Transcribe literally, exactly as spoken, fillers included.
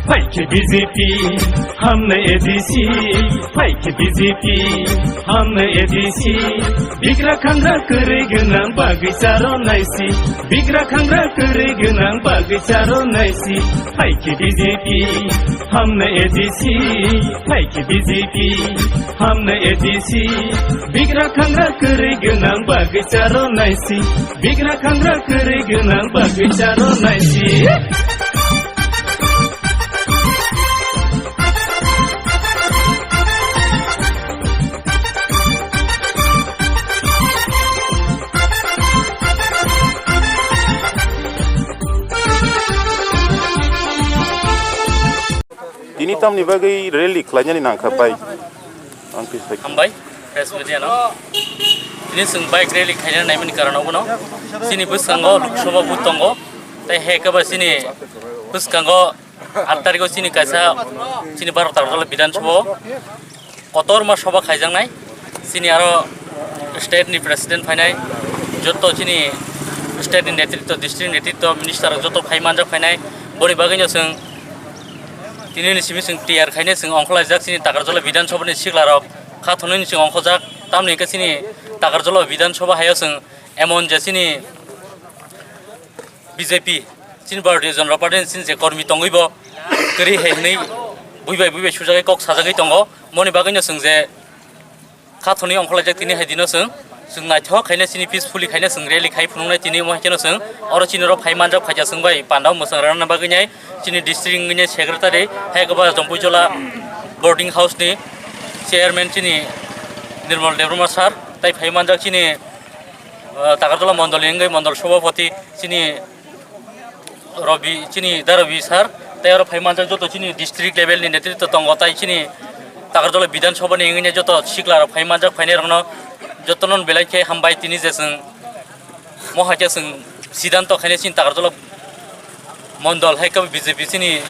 Phaikhe B J P, hamnai A D C. Phaikhe B J P, hamnai A D C. Bigra khangra kwrwi gwnang bagwi charo naisi. Bigra khangra kwrwi gwnang bagwi charo naisi. Phaikhe B J P, hamnai A D C. Phaikhe B J P, hamnai A D C. Bigra khangra kwrwi gwnang bagwi charo naisi. Bigra khangra kwrwi gwnang bagwi charo naisi. Tini tamni bagwi rally khlainani nangkha bai? Ang twi sai. Hambai, press media no. Tini chwng bike rally khaina naimani karon obono. Chini bwskango Lok Sabha vote tongo. Tai hai khe ba chini bwskango aat tarikh o chini kaisa chini Bharat Agartala Bidhan Sabha o kotorma sabha khaijaknai. Chini aro state ni president phainai, joto chini state ni netritwo, district netritwo, minister rok joto phai manjak phainai. Boni bagwi no chwng tini ni simi chwng tiyar khainai chwng ongkhorlaijak chini Takarjala Bidhan Sabha ni sikla rok. Kha thwnwi ni chwng ongkhorjak, tamni hwnkhe chini Takarjala Bidhan Sabha hai o chwng emon je chini B J P, chini Bharatiya Janata Party ni chini je kormi tongwi bo kwrwi hai hwnwi buibai buibai sujagwi kok sajagwi tongo. Moni bagwi no chwng je kha thwnwi ongkhorlaijak tini hai dino chwng, chwng naithok khaina chini peacefully khaina chwng rally khai phunuknai tini omo hai kheno chwng oro chini oro phai manjak phaikha chwng bai panda mwchang rwna bagwi nai chini district wngwi nai secretary hai khe ba Jompuijola boarding house ni chairman chini Nirmal Debbarma sir tai phai manjak chini, ah, Takarjala mondol ni wngwi mondol sobhapoti chini Robi, chini Darobi sir, tei oro phai manjak joto chini district level ni netritwo tongo, tai chini Takarjala Bidhan Sabha ni wngwi joto sikla rok phai manjak, phainai rokno jotono belai khe hambai tini je chwng mo hai khe chwng siddhanto khainai chini Takarjala mondol hai khe B J P chini